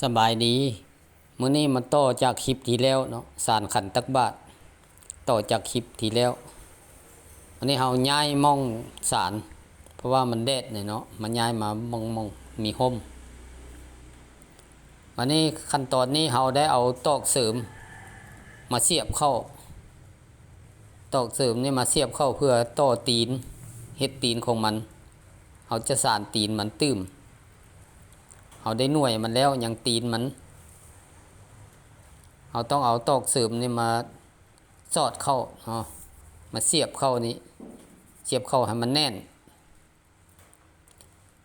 ສະບາຍດີ ມື້ນີ້ມາຕໍ່ຈາກຄລິບທີ່ແລ້ວເນາະ ສານຂັນຕັກບາດ ຕໍ່ຈາກຄລິບທີ່ແລ້ວ. ອັນນີ້ເຮົາຍ້າຍໝ່ອງສານ ເພາະວ່າມັນແດດແດ່ເນາະ ມາຍ້າຍມາໝ່ອງ ໝ່ອງມີຮົ່ມ. ອັນນີ້ຂັ້ນຕອນນີ້ເຮົາໄດ້ເອົາຕອກເສີມມາສຽບເຂົ້າ ຕອກເສີມນີ້ມາສຽບເຂົ້າເພື່ອຕໍ່ຕີນ ເຮັດຕີນຂອງມັນ ເຮົາຈະສານຕີນມັນຕື່ມ. ເຮົາໄດ້ໜ່ວຍມັນແລ້ວ ຍັງຕີນມັນ ເຮົາຕ້ອງເອົາຕອກເສີມນີ້ມາສອດເຂົ້າເນາະ ມາສຽບເຂົ້ານີ້ ສຽບເຂົ້າໃຫ້ມັນແໜ້ນ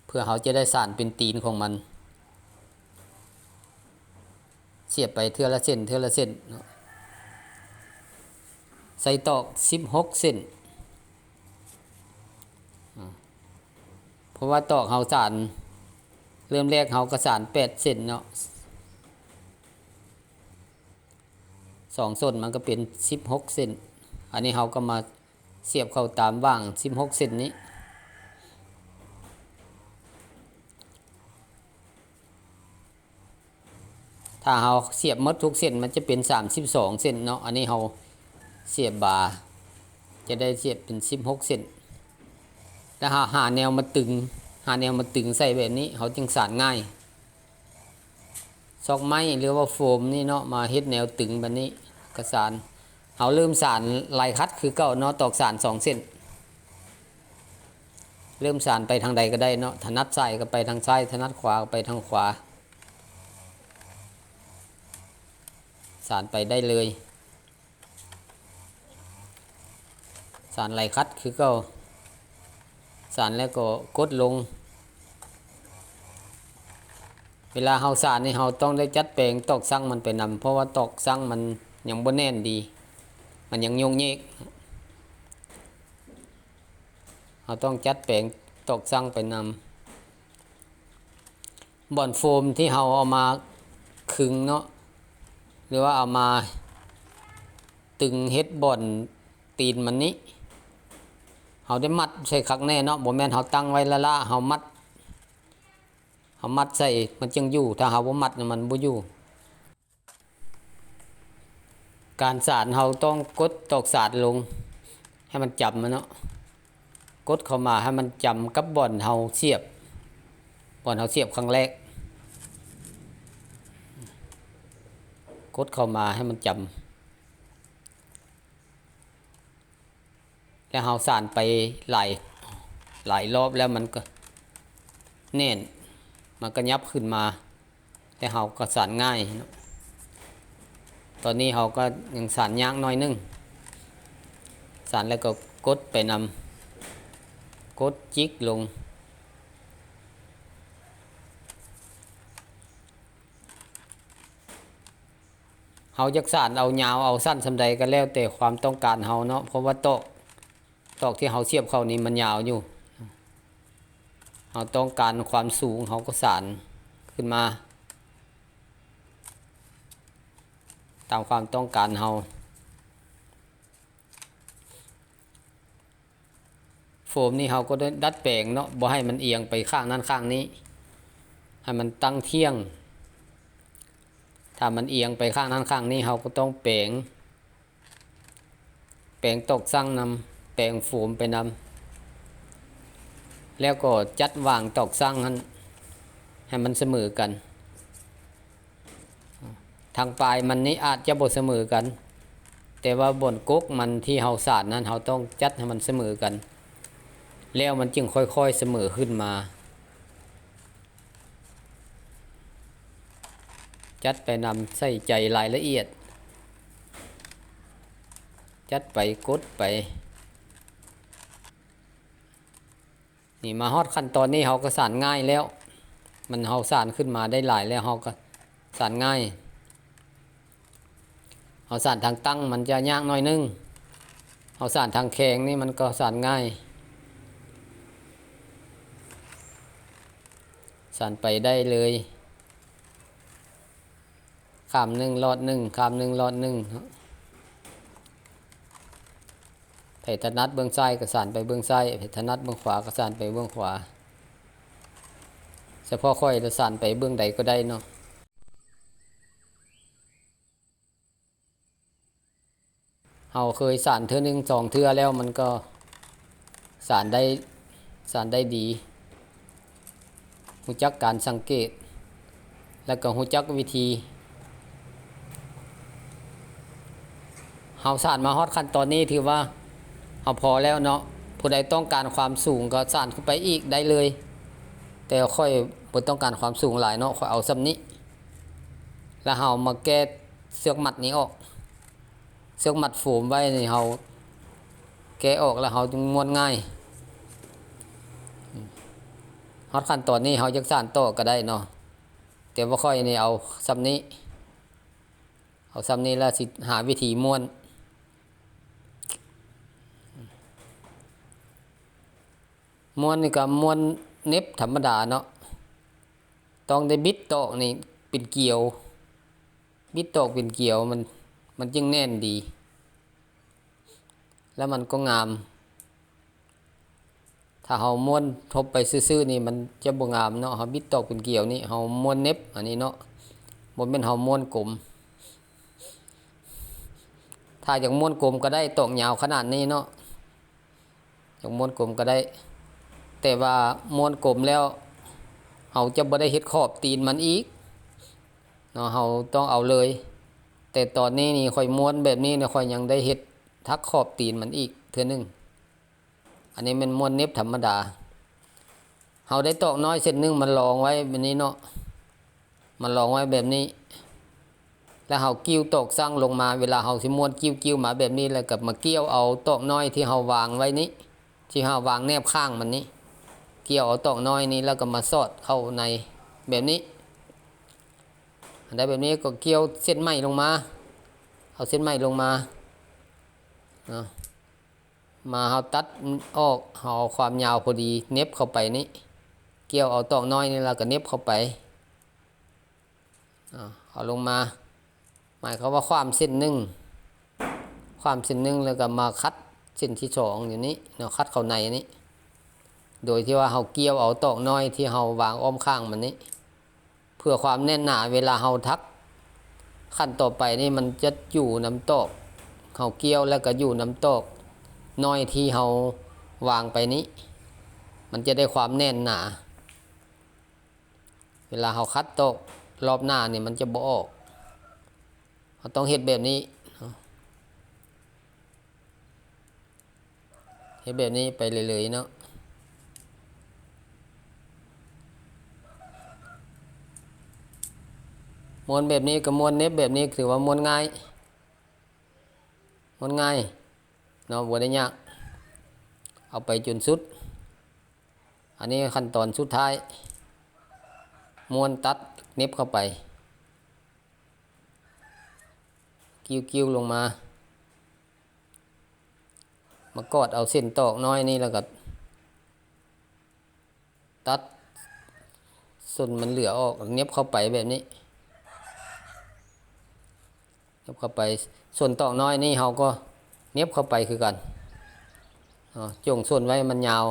ເພື່ອເຮົາຈະໄດ້ສານເປັນຕີນຂອງມັນ ສຽບໄປເທື່ອລະເສັ້ນ ເທື່ອລະເສັ້ນເນາະ ໃສ່ຕອກສິບຫົກເສັ້ນ ເພາະວ່າຕອກເຮົາສານ ເລີ່ມແລກເຮົາກໍສານແປດເສັ້ນເນາະ ສອງສົ້ນມັນກໍເປັນສິບຫົກເສັ້ນ. ອັນນີ້ເຮົາກໍມາສຽບເຂົ້າຕາມຫວ່າງສິບຫົກເສັ້ນນີ້. ຖ້າເຮົາສຽບໝົດທຸກເສັ້ນ ມັນຈະເປັນສາມສິບສອງເສັ້ນເນາະ. ອັນນີ້ເຮົາສຽບບາ ຈະໄດ້ສຽບເປັນສິບຫົກເສັ້ນ ແລ້ວເຮົາຫາແນວມາຕຶງ ຫາແນວມາຕຶງໃສ່ແບບນີ້ ເຮົາຈຶ່ງສານງ່າຍ. ຊອກໄມ້ ຫຼືວ່າໂຟມນີ້ເນາະ ມາເຮັດແນວຕຶງແບບນີ້ ກະສານ. ເຮົາເລີ່ມສານໄລ່ຂັດຄືເກົ່າເນາະ ຕອກສານສອງເສັ້ນ. ເລີ່ມສານໄປທາງໃດກໍໄດ້ເນາະ ຖະໜັດຊ້າຍກໍໄປທາງຊ້າຍ ຖະໜັດຂວາກໍໄປທາງຂວາ ສານໄປໄດ້ເລີຍ. ສານໄລ່ຂັດຄືເກົ່າ ສານແລ້ວກໍກົດລົງ. ເວລາເຮົາສານນີ້ ເຮົາຕ້ອງໄດ້ຈັດແປງຕອກຊັງມັນໄປນຳ ເພາະວ່າຕອກຊັງມັນຍັງບໍ່ແໜ້ນດີ ມັນຍັງໂຍກເຍກ ເຮົາຕ້ອງຈັດແປງຕອກຊັງໄປນຳ. ບ່ອນໂຟມທີ່ເຮົາເອົາມາຄຶງເນາະ ຫຼືວ່າເອົາມາຕຶງເຮັດບ່ອນຕີນມັນນີ້ ເຮົາໄດ້ມັດໃສ່ຄັກແນ່ເນາະ ບໍ່ແມ່ນເຮົາຕັ້ງໄວ້ລ້າໆ ເຮົາມັດ ເຮົາມັດໃສ່ມັນຈຶ່ງຢູ່ ຖ້າເຮົາບໍ່ມັດມັນບໍ່ຢູ່. ການສານເຮົາຕ້ອງກົດຕອກສານລົງໃຫ້ມັນຈຳເນາະ ກົດເຂົ້າມາໃຫ້ມັນຈຳກັບບ່ອນເຮົາສຽບ ບ່ອນເຮົາສຽບຄັ້ງແລກ ກົດເຂົ້າມາໃຫ້ມັນຈຳ ແລ້ວເຮົາສານໄປຫຼາຍ ຫຼາຍລອບແລ້ວມັນກໍແໜ້ນ ມັນກໍຫຍັບຂຶ້ນມາ ແລ້ວເຮົາກໍສານງ່າຍເນາະ. ຕອນນີ້ເຮົາກໍຍັງສານຍາກໜ້ອຍໜຶ່ງ ສານແລ້ວກໍກົດໄປນຳ ກົດຈິກລົງ. ເຮົາຢາກສານເອົາຍາວເອົາສັ້ນສ່ຳໃດກໍແລ້ວແຕ່ຄວາມຕ້ອງການເຮົາເນາະ ເພາະວ່າຕອກ ຕອກທີ່ເຮົາສຽບເຂົ້ານີ້ມັນຍາວຢູ່ ເຮົາຕ້ອງການຄວາມສູງ ເຮົາກໍສານຂຶ້ນມາຕາມຄວາມຕ້ອງການເຮົາ. ໂຟມນີ້ເຮົາກໍໄດ້ດັດແປງເນາະ ບໍ່ໃຫ້ມັນອຽງໄປຂ້າງນັ້ນຂ້າງນີ້ ໃຫ້ມັນຕັ້ງທ່ຽງ. ຖ້າມັນອຽງໄປຂ້າງນັ້ນຂ້າງນີ້ ເຮົາກໍຕ້ອງແປງ ແປງຕອກຊັງນຳ ແປງໂຟມໄປນຳ ແລ້ວກໍຈັດວາງຕອກຊັງຫັ້ນໃຫ້ມັນສະເໝີກັນ. ທາງປາຍມັນນີ້ອາດຈະບໍ່ສະເໝີກັນ ແຕ່ວ່າບ່ອນກົກມັນທີ່ເຮົາສານນັ້ນ ເຮົາຕ້ອງຈັດໃຫ້ມັນສະເໝີກັນ ແລ້ວມັນຈຶ່ງຄ່ອຍໆສະເໝີຂຶ້ນມາ. ຈັດໄປນຳ ໃສ່ໃຈລາຍລະອຽດ ຈັດໄປ ກົດໄປ. ນີ້ມາຮອດຂັ້ນຕອນນີ້ ເຮົາກໍສານງ່າຍແລ້ວ ມັນ ເຮົາສານຂຶ້ນມາໄດ້ຫຼາຍແລ້ວ ເຮົາກໍສານງ່າຍ. ເຮົາສານທາງຕັ້ງມັນຈະຍາກໜ້ອຍໜຶ່ງ ເຮົາສານທາງແຂງນີ້ມັນກໍສານງ່າຍ ສານໄປໄດ້ເລີຍ ຂ້າມໜຶ່ງລອດໜຶ່ງ ຂ້າມໜຶ່ງລອດໜຶ່ງ. ໃຜຖະໜັດເບື້ອງຊ້າຍກໍສານໄປເບື້ອງຊ້າຍ ໃຜຖະໜັດເບື້ອງຂວາກໍສານໄປເບື້ອງຂວາ. ສະເພາະຂ້ອຍລະສານໄປເບື້ອງໃດກໍໄດ້ເນາະ. ເຮົາເຄີຍສານເທື່ອໜຶ່ງສອງເທື່ອແລ້ວ ມັນກໍສານໄດ້ ສານໄດ້ດີ ຮູ້ຈັກການສັງເກດ ແລ້ວກໍຮູ້ຈັກວິທີ. ເຮົາສານມາຮອດຂັ້ນຕອນນີ້ ຖືວ່າເຮົາພໍແລ້ວເນາະ. ຜູ້ໃດຕ້ອງການຄວາມສູງກໍສານຂຶ້ນໄປອີກໄດ້ເລີຍ, ແຕ່ຂ້ອຍບໍ່ຕ້ອງການຄວາມສູງຫຼາຍເນາະ, ຂ້ອຍເອົາສ່ຳນີ້ ແລ້ວເຮົາມາແກ້ເຊືອກມັດນີ້ອອກ. ເຊືອກມັດໂຟມໄວ້ນີ້ ເຮົາແກະອອກແລ້ວເຮົາຈຶ່ງມ້ວນງ່າຍ. ຮອດຂັ້ນຕອນນີ້ເຮົາຢາກສານຕໍ່ກໍໄດ້ເນາະ, ແຕ່ວ່າຂ້ອຍນີ້ເອົາສ່ຳນີ້ ເອົາສ່ຳນີ້ແລ້ວຊິຫາວິທີມ້ວນ. ມ້ວນນີ້ກໍມ້ວນເນັບທຳມະດາເນາະ, ຕ້ອງໄດ້ບິດຕອກນີ້ເປັນກຽວ. ບິດຕອກເປັນກຽວ ມັນ ມັນຈຶ່ງແໜ້ນດີ ແລ້ວມັນກໍງາມ. ຖ້າເຮົາມ້ວນທົບໄປຊື່ໆນີ້ ມັນຈະບໍ່ງາມເນາະ. ເຮົາບິດຕອກເປັນກຽວນີ້ ເຮົາມ້ວນເນັບອັນນີ້ເນາະ, ບໍ່ແມ່ນເຮົາມ້ວນກົມ. ຖ້າຢາກມ້ວນກົມກໍໄດ້, ຕອກຍາວຂະໜາດນີ້ເນາະ. ຢາກມ້ວນກົມກໍໄດ້, ແຕ່ວ່າມ້ວນກົມແລ້ວ ເຮົາຈະບໍ່ໄດ້ເຮັດຂອບຕີນມັນອີກເນາະ, ເຮົາຕ້ອງເອົາເລີຍ. ແຕ່ຕອນນີ້ນີ້ ຂ້ອຍມ້ວນແບບນີ້ນະ, ຂ້ອຍຍັງໄດ້ເຮັດທັກຂອບຕີນມັນອີກເທື່ອໜຶ່ງ. ອັນນີ້ແມ່ນມ້ວນເນັບທຳມະດາ. ເຮົາໄດ້ຕອກນ້ອຍເສັ້ນໜຶ່ງ ມັນລອງໄວ້ແບບນີ້ເນາະ, ມັນລອງໄວ້ແບບນີ້ ແລ້ວເຮົາກິ້ວຕອກສັງລົງມາ. ເວລາເຮົາຊິມ້ວນ ກິ້ວໆມາແບບນີ້ ແລ້ວກໍມາກ່ຽວເອົາຕອກນ້ອຍທີ່ເຮົາວາງໄວ້ນີ້ ທີ່ເຮົາວາງແນບຂ້າງມັນນີ້, ກ່ຽວເອົາຕອກນ້ອຍນີ້ ແລ້ວກໍມາສອດເຂົ້າໃນແບບນີ້. ອັນໃດແບບນີ້ກໍກ່ຽວເສັ້ນໃໝ່ລົງມາ, ເອົາເສັ້ນໃໝ່ລົງມາເນາະ. ມາເຮົາຕັດອອກ, ເຮົາເອົາຄວາມຍາວພໍດີເນັບເຂົ້າໄປນີ້, ກ່ຽວເອົາຕອກນ້ອຍນີ້ ແລ້ວກໍເນັບເຂົ້າໄປ. ອາ ເອົາລົງມາ, ໝາຍຄວາມວ່າຂວ້ຳເສັ້ນໜຶ່ງ, ຂວ້ຳເສັ້ນໜຶ່ງ ແລ້ວກໍມາຂັດເສັ້ນທີສອງຢູ່ນີ້ເນາະ, ຂັດເຂົ້າໃນນີ້ ໂດຍທີ່ວ່າເຮົາກ່ຽວເອົາຕອກນ້ອຍທີ່ເຮົາວາງອ້ອມຂ້າງມັນນີ້ ເພື່ອຄວາມແໜ້ນໜາ. ເວລາເຮົາຖັກຂັ້ນຕໍ່ໄປນີ້ ມັນຈະຢູ່ນຳຕອກ, ເຮົາກ່ຽວແລ້ວກໍຢູ່ນຳຕອກນ້ອຍທີ່ເຮົາວາງໄປນີ້ ມັນຈະໄດ້ຄວາມແໜ້ນໜາ. ເວລາເຮົາຂັດຕອກລອບໜ້ານີ້ ມັນຈະບໍ່ອອກ. ເຮົາຕ້ອງເຮັດແບບນີ້ເນາະ, ເຮັດແບບນີ້ໄປເລື້ອຍໆເນາະ. ມ້ວນແບບນີ້ກັບມ້ວນເນັບແບບນີ້ ຖືວ່າມ້ວນງ່າຍ, ມ້ວນງ່າຍເນາະ, ບໍ່ໄດ້ຍາກ. ເອົາໄປຈົນສຸດ. ອັນນີ້ຂັ້ນຕອນສຸດທ້າຍ, ມ້ວນຕັດເນັບເຂົ້າໄປ, ກິ້ວໆລົງມາ, ມາກອດເອົາເສັ້ນຕອກນ້ອຍນີ້ ແລ້ວກໍຕັດ ສ່ວນມັນເຫຼືອອອກ ເນັບເຂົ້າໄປແບບນີ້, ເນັບເຂົ້າໄປ. ສ່ວນຕອກນ້ອຍນີ້ເຮົາກໍເນັບເຂົ້າໄປຄືກັນເນາະ, ຈົ່ງສ່ວນໄວ້ມັນຍາວ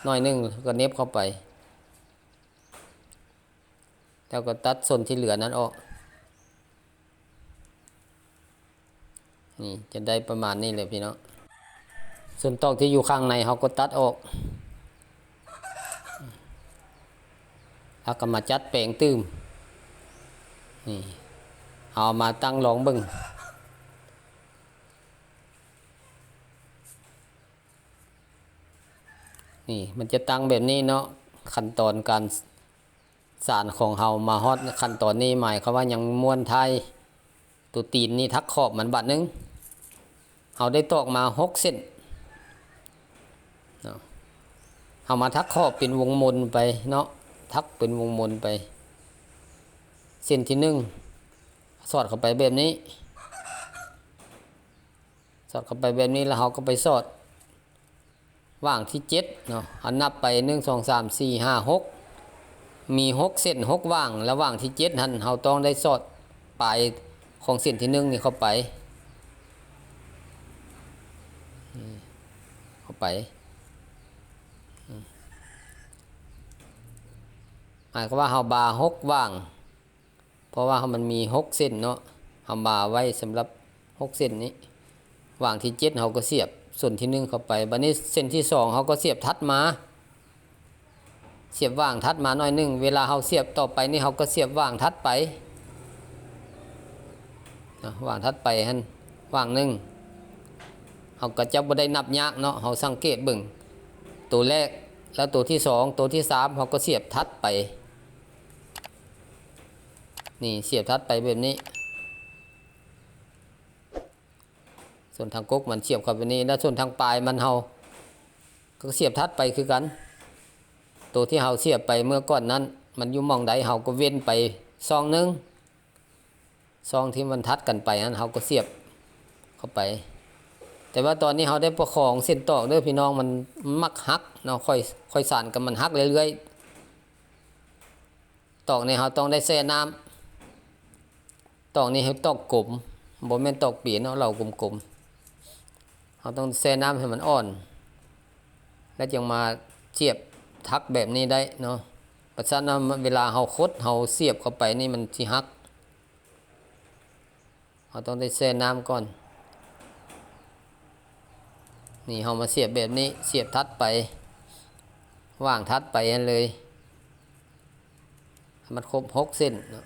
ໜ້ອຍໜຶ່ງ ແລ້ວກໍເນັບເຂົ້າໄປ, ແລ້ວກໍຕັດສ່ວນທີ່ເຫຼືອນັ້ນອອກ. ນີ້ຈະໄດ້ປະມານນີ້ແຫຼະພີ່ນ້ອງ. ສ່ວນຕອກທີ່ຢູ່ຂ້າງໃນເຮົາກໍຕັດອອກ ແລ້ວກໍມາຈັດແປງຕື່ມ. ນີ້ ເຮົາເອົາມາຕັ້ງລອງເບິ່ງ. ນີ້ ມັນຈະຕັ້ງແບບນີ້ເນາະ, ຂັ້ນຕອນການ ສານຂອງເຮົາມາຮອດຂັ້ນຕອນນີ້ ໝາຍຄວາມວ່າຍັງມ້ວນທ້າຍຕົວຕີນນີ້ ຖັກຂອບມັນບາດໜຶ່ງ. ເຮົາໄດ້ຕອກມາຫົກເສັ້ນເນາະ, ເຮົາມາຖັກຂອບເປັນວົງມົນໄປເນາະ, ຖັກເປັນວົງມົນໄປ. ເສັ້ນທີໜຶ່ງ ສອດເຂົ້າໄປແບບນີ້, ສອດເຂົ້າໄປແບບນີ້ ແລ້ວເຮົາກໍໄປສອດ ຫວ່າງທີເຈັດເນາະ, ເຮົານັບໄປ ໜຶ່ງ ສອງ ສາມ ສີ່ ຫ້າ ຫົກ ມີຫົກເສັ້ນ ຫົກຫວ່າງ, ແລ້ວຫວ່າງທີເຈັດຫັ້ນ ເຮົາຕ້ອງໄດ້ສອດປາຍຂອງເສັ້ນທີໜຶ່ງນີ້ເຂົ້າໄປ, ເຂົ້າໄປ. ໝາຍຄວາມວ່າເຮົາບາຫົກຫວ່າງ ເພາະວ່າມັນມີຫົກເສັ້ນເນາະ, ເຮົາມາໄວ້ສຳລັບຫົກເສັ້ນນີ້. ຫວ່າງທີເຈັດເຮົາກໍສຽບເສັ້ນທີໜຶ່ງເຂົ້າໄປ. ບາດນີ້ເສັ້ນທີສອງເຮົາກໍສຽບຖັດມາ ສຽບຫວ່າງຖັດມາໜ້ອຍໜຶ່ງ. ເວລາເຮົາສຽບຕໍ່ໄປນີ້ ເຮົາກໍສຽບຫວ່າງຖັດໄປເນາະ ຫວ່າງຖັດໄປຫັ້ນຫວ່າງໜຶ່ງ. ເຮົາກໍຈະບໍ່ໄດ້ນັບຍາກເນາະ ເຮົາສັງເກດເບິ່ງໂຕແລກ ແລ້ວໂຕທີສອງ ໂຕທີສາມ ເຮົາກໍສຽບຖັດໄປ. ນີ້ ສຽບຖັດໄປແບບນີ້. ເສັ້ນທາງກົກມັນສຽບເຂົ້າໄປນີ້ ແລ້ວເສັ້ນທາງປາຍມັນເຮົາກໍສຽບຖັດໄປຄືກັນ. ໂຕທີ່ເຮົາສຽບໄປເມື່ອກ່ອນນັ້ນ ມັນຢູ່ໝ່ອງໃດ ເຮົາກໍເວັ້ນໄປຊ່ອງໜຶ່ງ ຊ່ອງທີ່ມັນຖັດກັນໄປຫັ້ນ ເຮົາກໍສຽບເຂົ້າໄປ. ແຕ່ວ່າຕອນນີ້ເຮົາໄດ້ປະຄອງເສັ້ນຕອກເດີພີ່ນ້ອງ ມັນ ມັນມັກຫັກເນາະ. ຂ້ອຍ ຂ້ອຍສານກັບມັນຫັກເລື້ອຍໆ. ຕອກນີ້ເຮົາຕ້ອງໄດ້ແຊ່ນ້ຳ. ຕອກນີ້ໃຫ້ຕອກກົມ ບໍ່ແມ່ນຕອກປີເນາະ ເລົາກົມໆ. ເຮົາຕ້ອງແຊ່ນ້ຳໃຫ້ມັນອ່ອນ ແລ້ວຈຶ່ງມາສຽບຖັກແບບນີ້ໄດ້ເນາະ. ບໍ່ຊັ້ນເວລາເຮົາຂົດ ເຮົາສຽບເຂົ້າໄປນີ້ມັນຊິຫັກ. ເຮົາຕ້ອງໄດ້ແຊ່ນ້ຳກ່ອນ. ນີ້ເຮົາມາສຽບແບບນີ້ ສຽບຖັດໄປ ຫວ່າງຖັດໄປຫັ້ນເລີຍ ໃຫ້ມັນຄົບຫົກເສັ້ນເນາະ.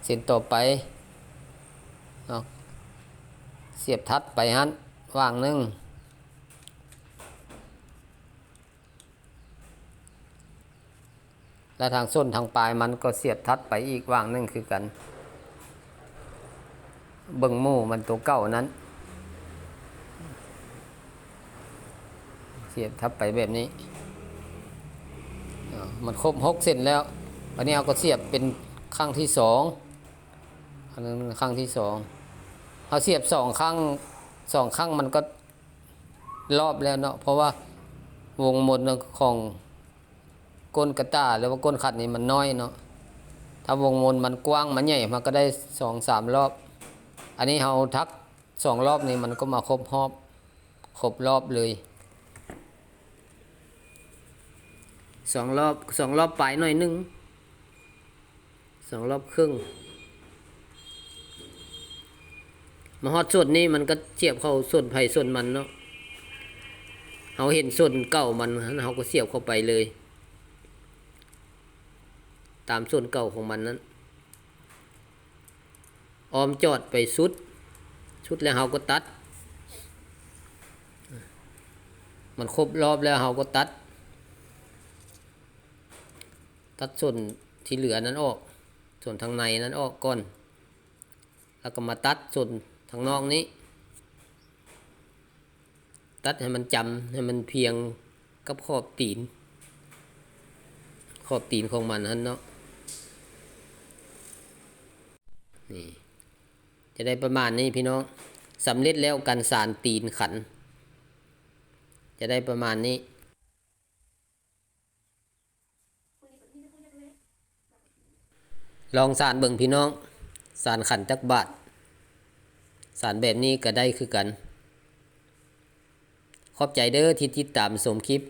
ເສັ້ນຕໍ່ໄປເນາະ ສຽບຖັດໄປຫັ້ນຫວ່າງໜຶ່ງ. ແລະ ທາງສົ້ນທາງປາຍມັນກໍສຽບຖັດໄປອີກຫວ່າງໜຶ່ງຄືກັນ. ເບິ່ງໝູ່ມັນໂຕເກົ່ານັ້ນ ສຽບຖັດໄປແບບນີ້. ອາ ມັນຄົບຫົກເສັ້ນແລ້ວ. ບາດນີ້ເຮົາກໍສຽບເປັນຄັ້ງທີສອງ. ອັນນັ້ນຄັ້ງທີສອງ ເຮົາສຽບສອງຄັ້ງ ສອງຄັ້ງມັນກໍ ລອບແລ້ວເນາະ ເພາະວ່າວົງມົນຂອງກົ້ນກະຕ່າ ຫຼືວ່າກົ້ນຂັດນີ້ມັນນ້ອຍເນາະ. ຖ້າວົງມົນມັນກວ້າງ ມັນໃຫຍ່ ມັນກໍໄດ້ສອງສາມລອບ. ອັນນີ້ເຮົາຖັກສອງລອບນີ້ ມັນກໍມາຄົບຮອບ ຄົບລອບເລີຍ ສອງລອບ ສອງລອບປາຍໜ້ອຍໜຶ່ງ. ສອງລອບເຄິ່ງ. ມາຮອດສ່ວນນີ້ ມັນກໍສຽບເຂົ້າສ່ວນໃຜສ່ວນມັນເນາະ. ເຮົາເຫັນສ່ວນເກົ່າມັນ ເຮົາກໍສຽບເຂົ້າໄປເລີຍ ຕາມສ່ວນເກົ່າຂອງມັນນັ້ນ ອ້ອມຈອດໄປສຸດ ສຸດແລ້ວເຮົາກໍຕັດ. ມັນຄົບລອບແລ້ວເຮົາກໍຕັດ ຕັດສ່ວນທີ່ເຫຼືອນັ້ນອອກ ສ່ວນທາງໃນນັ້ນອອກກ່ອນ ແລ້ວກໍມາຕັດສ່ວນທາງນອກນີ້ ຕັດໃຫ້ມັນຈຳ ໃຫ້ມັນພຽງກັບຂອບຕີນ ຂອບຕີນຂອງມັນຫັ້ນເນາະ. ນີ້ ຈະໄດ້ປະມານນີ້ພີ່ນ້ອງ. ສຳເລັດແລ້ວການສານຕີນຂັນ ຈະໄດ້ປະມານນີ້. ລອງສານເບິ່ງພີ່ນ້ອງ ສານຂັນຈັກບາດ ສານແບບນີ້ກໍໄດ້ຄືກັນ. ຂອບໃຈເດີທີ່ຕິດຕາມຊົມຄລິບ.